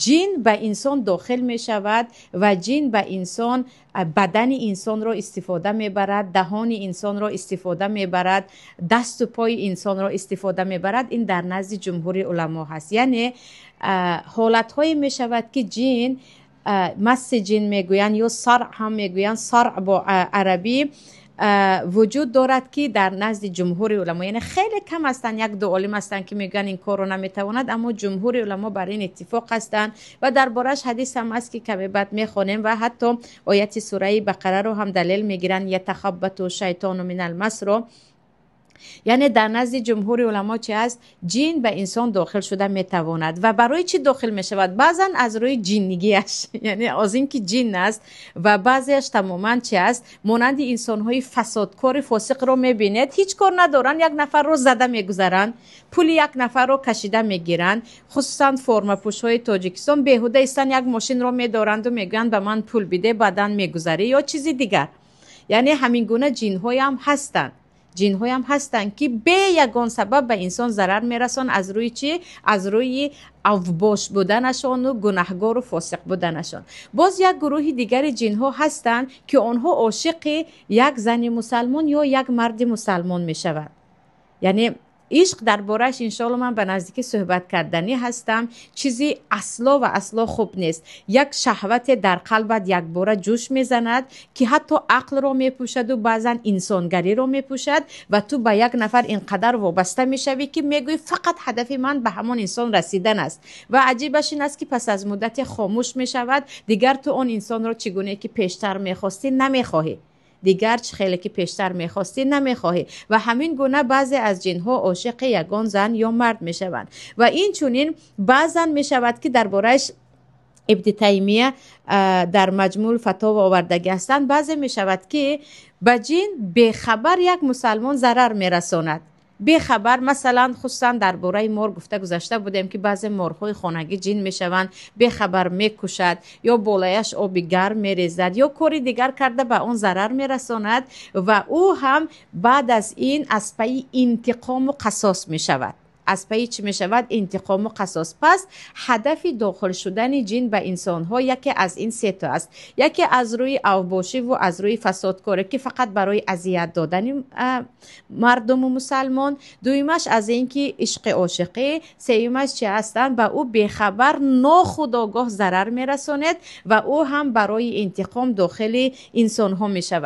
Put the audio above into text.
Ҷин ба инсон дохил мешавад ва ҷин ба инсон бадани инсонро истифода мебарад, даҳони инсонро истифода мебарад, дасту пои инсонро истифода мебарад. Ин дар назди ҷумҳури уламо ҳаст. Яъне ҳолатҳое мешавад, ки ҷин, масси ҷин мегӯянд ё саръ ҳам мегӯянд, саръ бо арабӣ вуҷуд дорад, ки дар назди ҷумҳури уламо, яъне хеле кам ҳастанд, як ду олим ҳастанд, ки мегӯянд ин корро наметавонад, аммо ҷумҳури уламо бар ин иттифоқ ҳастанд ва дар борааш ҳадис ҳам аст, ки каме баъд мехонем ва ҳатто ояти сураи Бақараро ҳам далел мегиранд, يتخبطه الشيطان من المس ро. Яъне дар назди ҷумҳури уламо чи аст? Ҷин ба инсон дохил шуда метавонад. Ва барои чӣ дохил мешавад? Баъзан аз рӯи ҷиннигиаш, яъне аз ин ки ҷин аст, ва баъзеаш тамоман чи аст, монанди инсонҳои фасодкори фосиқро мебинед, ҳеҷ кор надоранд, як нафарро зада мегузаранд, пули як нафарро кашида мегиранд. Хусусан формапӯшҳои Тоҷикистон беҳуда истан, як мошинро медоранду мегӯянд: «Ба ман пул биде, баъдан мегузарӣ» ё чизи дигар. Яъне ҳамин гуна ҷинҳоям ҳастанд, ҷинҳоям ҳастанд, ки бе ягон сабаб ба инсон зарар мерасонанд. Аз рӯи чӣ? Аз рӯи авбош буданашону гунаҳгору фосиқ буданашон. Боз як гурӯҳи дигари ҷинҳо ҳастанд, ки онҳо ошиқи як зани мусалмон ё як марди мусалмон мешаванд. Яъне ишқ, дар борааш иншоалло ман ба наздикӣ суҳбат карданӣ ҳастам, чизи асло ва асло хуб нест. Як шаҳвате дар қалбат якбора ҷӯш мезанад, ки ҳатто ақлро мепӯшаду баъзан инсонгариро мепӯшад ва ту ба як нафар ин қадар вобаста мешавӣ, ки мегӯӣ: «Фақат ҳадафи ман ба ҳамон инсон расидан аст». Ва аҷибаш ин аст, ки пас аз муддате хомӯш мешавад, дигар ту он инсонро чӣ гуне ки пештар мехостӣ намехоҳӣ, дигар чӣ хеле ки пештар мехостӣ намехоҳӣ. Ва ҳамин гуна баъзе аз ҷинҳо ошиқи ягон зан ё мард мешаванд. Ва инчунин баъзан мешавад, ки дар борааш Ибни Таймия дар Маҷмӯъул Фатова овардагӣ ҳастанд, баъзе мешавад, ки ба ҷин бехабар як мусалмон зарар мерасонад, бехабар. Масалан, хусусан дар бораи мор гуфта гузашта будем, ки баъзе морҳои хонагӣ ҷин мешаванд, бехабар мекушад ё болояш оби гарм мерезад ё кори дигар карда ба он зарар мерасонад ва ӯ ҳам баъд аз ин аз пайи интиқому қасос мешавад. Аз пайи чӣ мешавад? Интиқому қасос. Пас ҳадафи дохил шудани ҷин ба инсонҳо яке аз ин сето аст: яке аз рӯи авбошиву аз рӯи фасодкорӣ, ки фақат барои азият додани мардуму мусалмон, дуюмаш аз ин ки ишқи ошиқӣ, сеюмаш чи ҳастанд? Ба ӯ бехабар нохудогоҳ зарар мерасонед ва ӯ ҳам барои интиқом дохили инсонҳо мешавад.